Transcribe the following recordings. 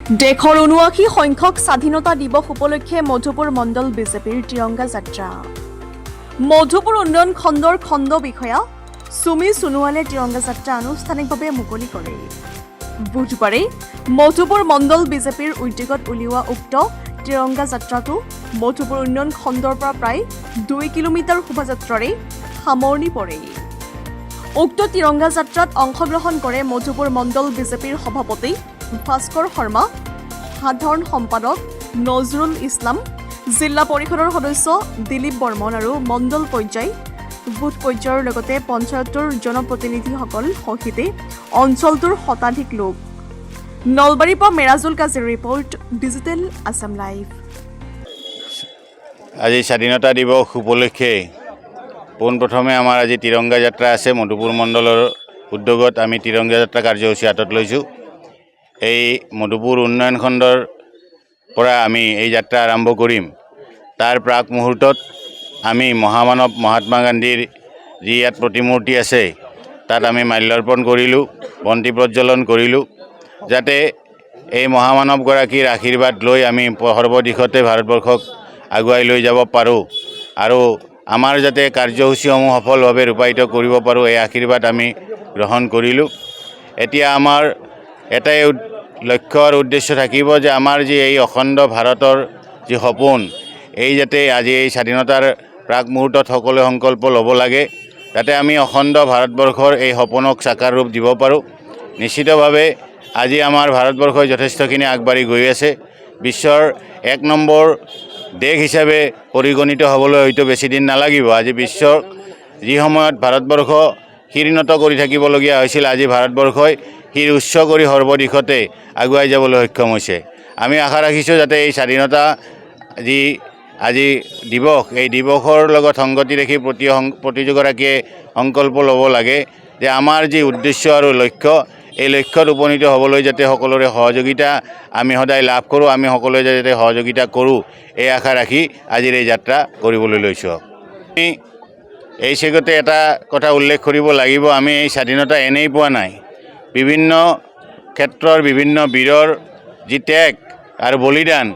দেশৰ 79 সংখ্যক স্বাধীনতা দিৱস উপলক্ষে মধুপুৰ মণ্ডল বিজেপিৰ তিৰংগা যাত্ৰা। মধুপুৰ উন্নয়ন খণ্ডৰ খণ্ড বিষয়া সুমি সোণোৱালে তিৰংগা যাত্ৰা আনুষ্ঠানিকভাৱে মুকলি কৰে। বুধবাৰে মধুপুৰ মণ্ডল বিজেপিৰ উদ্যোগত উলিওৱা উক্ত তিৰংগা যাত্ৰাটো মধুপুৰ উন্নয়ন খণ্ডৰ পৰা প্ৰায় 2 কিলোমিটাৰ শোভাযাত্ৰাৰে সামৰণি পৰে। উক্ত তিৰংগা যাত্ৰাত অংশগ্ৰহণ কৰে মধুপুৰ মণ্ডল বিজেপিৰ সভাপতি ভাস্কৰ শৰ্মা, সাধাৰণ সম্পাদক নজৰুল ইছলাম, জিলা পৰিষদৰ সদস্য দিলীপ বৰ্মন আৰু মণ্ডল পৰ্যায়, বুথ পৰ্যায়ৰ লগতে পঞ্চায়তৰ জনপ্ৰতিনিধিসকল সহিতে অঞ্চলটোৰ শতাধিক লোক। নলবাৰীৰ পৰা মেৰাজুল কাজীৰ ৰিপৰ্ট, ডিজিটেল আছাম লাইভ। আজি স্বাধীনতা দিৱস উপলক্ষে পোনপ্ৰথমে আমাৰ আজি তিৰংগা যাত্ৰা আছে। মধুপুৰ মণ্ডলৰ উদ্যোগত আমি তিৰংগা যাত্ৰা কাৰ্যসূচী হাতত লৈছোঁ। এই মধুপুৰ উন্নয়ন খণ্ডৰ পৰা আমি এই যাত্ৰা আৰম্ভ কৰিম। তাৰ প্ৰাক মুহূৰ্তত আমি মহামানৱ মহাত্মা গান্ধীৰ যি ইয়াত প্ৰতিমূৰ্তি আছে, তাত আমি মাল্যাৰ্পণ কৰিলোঁ, বন্তি প্ৰজ্বলন কৰিলোঁ, যাতে এই মহামানৱগৰাকীৰ আশীৰ্বাদ লৈ আমি সৰ্বদিশতে ভাৰতবৰ্ষক আগুৱাই লৈ যাব পাৰোঁ আৰু আমাৰ যাতে কাৰ্যসূচীসমূহ সফলভাৱে ৰূপায়িত কৰিব পাৰোঁ, এই আশীৰ্বাদ আমি গ্ৰহণ কৰিলোঁ। এতিয়া আমাৰ এটাই লক্ষ্য আৰু উদ্দেশ্য থাকিব যে আমাৰ যি এই অখণ্ড ভাৰতৰ যি সপোন, এই যাতে আজি এই স্বাধীনতাৰ প্ৰাক মুহূৰ্তত সকলোৱে সংকল্প ল'ব লাগে, যাতে আমি অখণ্ড ভাৰতবৰ্ষৰ এই সপোনক সাকাৰ ৰূপ দিব পাৰোঁ। নিশ্চিতভাৱে আজি আমাৰ ভাৰতবৰ্ষই যথেষ্টখিনি আগবাঢ়ি গৈ আছে। বিশ্বৰ 1 নম্বৰ দেশ হিচাপে পৰিগণিত হ'বলৈ হয়তো বেছি দিন নালাগিব। আজি বিশ্বৰ যি সময়ত ভাৰতবৰ্ষ শিৰ নত কৰি থাকিবলগীয়া হৈছিল, আজি ভাৰতবৰ্ষই শিৰ উচ্চ কৰি সৰ্বদিশতে আগুৱাই যাবলৈ সক্ষম হৈছে। আমি আশা ৰাখিছোঁ যাতে এই স্বাধীনতা যি আজি দিৱস, এই দিৱসৰ লগত সংগতি ৰাখি প্ৰতিগৰাকীয়ে সংকল্প ল'ব লাগে যে আমাৰ যি উদ্দেশ্য আৰু লক্ষ্য, এই লক্ষ্যত উপনীত হ'বলৈ যাতে সকলোৰে সহযোগিতা আমি সদায় লাভ কৰোঁ, আমি সকলোৱে যাতে সহযোগিতা কৰোঁ, এই আশা ৰাখি আজিৰ এই যাত্ৰা কৰিবলৈ লৈছোঁ। আমি এই চেগতে এটা কথা উল্লেখ কৰিব লাগিব, আমি এই স্বাধীনতা এনেই পোৱা নাই। বিভিন্ন ক্ষেত্ৰৰ বিভিন্ন বীৰৰ যি ত্যাগ আৰু বলিদান,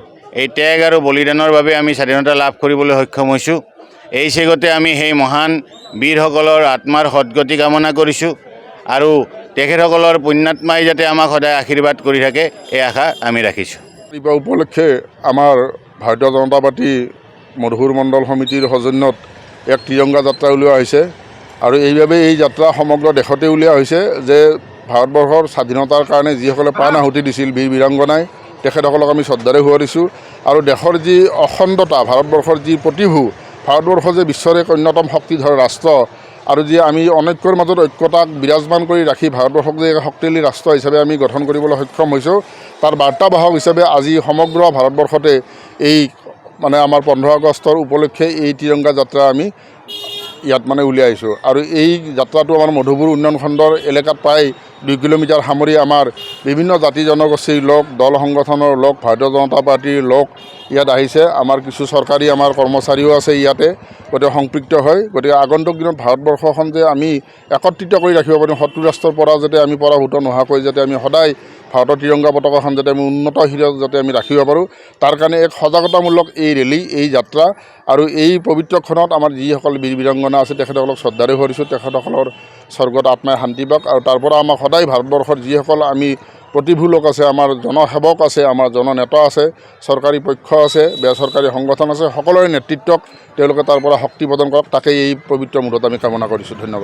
এই ত্যাগ আৰু বলিদানৰ বাবে আমি স্বাধীনতা লাভ কৰিবলৈ সক্ষম হৈছোঁ। এই চেগতে আমি সেই মহান বীৰসকলৰ আত্মাৰ সদগতি কামনা কৰিছোঁ আৰু তেখেতসকলৰ পুণ্যাত্মাই যাতে আমাক সদায় আশীৰ্বাদ কৰি থাকে, এই আশা আমি ৰাখিছোঁ। দিৱস উপলক্ষে আমাৰ ভাৰতীয় জনতা পাৰ্টী মধুপুৰ মণ্ডল সমিতিৰ সৌজন্যত এক তিৰংগা যাত্ৰা উলিওৱা হৈছে। আৰু এইবাবে এই যাত্ৰা সমগ্ৰ দেশতে উলিওৱা হৈছে যে ভাৰতবৰ্ষৰ স্বাধীনতাৰ কাৰণে যিসকলে প্ৰাণ আহুতি দিছিল বীৰ বীৰাংগনাই, তেখেতসকলক আমি শ্ৰদ্ধাৰে সোঁৱৰিছোঁ। আৰু দেশৰ যি অখণ্ডতা, ভাৰতবৰ্ষৰ যি প্ৰতিভূ, ভাৰতবৰ্ষ যে বিশ্বৰ এক অন্যতম শক্তিধৰ ৰাষ্ট্ৰ আৰু যি আমি অনৈক্যৰ মাজত ঐক্যতাক বিৰাজমান কৰি ৰাখি ভাৰতবৰ্ষক যে এক শক্তিশালী ৰাষ্ট্ৰ হিচাপে আমি গঠন কৰিবলৈ সক্ষম হৈছোঁ, তাৰ বাৰ্তাবাহক হিচাপে আজি সমগ্ৰ ভাৰতবৰ্ষতে এই মানে আমাৰ 15 আগষ্টৰ উপলক্ষে এই তিৰংগা যাত্ৰা আমি ইয়াত মানে উলিয়াইছোঁ। আৰু এই যাত্ৰাটো আমাৰ মধুপুৰ উন্নয়ন খণ্ডৰ এলেকাত প্ৰায় 2 কিলোমিটাৰ সামৰি আমাৰ বিভিন্ন জাতি জনগোষ্ঠীৰ লোক, দল সংগঠনৰ লোক, ভাৰতীয় জনতা পাৰ্টীৰ লোক ইয়াত আহিছে। আমাৰ কিছু চৰকাৰী আমাৰ কৰ্মচাৰীও আছে ইয়াতে, গতিকে সংপৃক্ত হয়। গতিকে আগন্তুক দিনত ভাৰতবৰ্ষখন যে আমি একত্ৰিত কৰি ৰাখিব পাৰিম, শত্ৰু ৰাষ্ট্ৰৰ পৰা যাতে আমি পৰাভূত নোহোৱাকৈ যাতে আমি সদায় ভাৰতৰ তিৰংগা পতাকাখন যাতে আমি উন্নত শিৰত যাতে আমি ৰাখিব পাৰোঁ, তাৰ কাৰণে এক সজাগতামূলক এই ৰেলী, এই যাত্ৰা। আৰু এই পবিত্ৰ ক্ষণত আমাৰ যিসকল বীৰ বীৰাংগনা আছে, তেখেতসকলক শ্ৰদ্ধাৰে সোঁৱৰিছোঁ। তেখেতসকলৰ স্বৰ্গত আত্মাই শান্তি পাওক। আৰু তাৰ পৰা আমাক সদায় ভাৰতবৰ্ষৰ যিসকল আমি প্ৰতিভূ লোক আছে, আমাৰ জনসেৱক আছে, আমাৰ জননেতা আছে, চৰকাৰী পক্ষ আছে, বেচৰকাৰী সংগঠন আছে, সকলোৰে নেতৃত্বক তেওঁলোকে তাৰ পৰা শক্তি প্ৰদান কৰক, তাকেই এই পবিত্ৰ মুহূৰ্তত আমি কামনা কৰিছোঁ। ধন্যবাদ।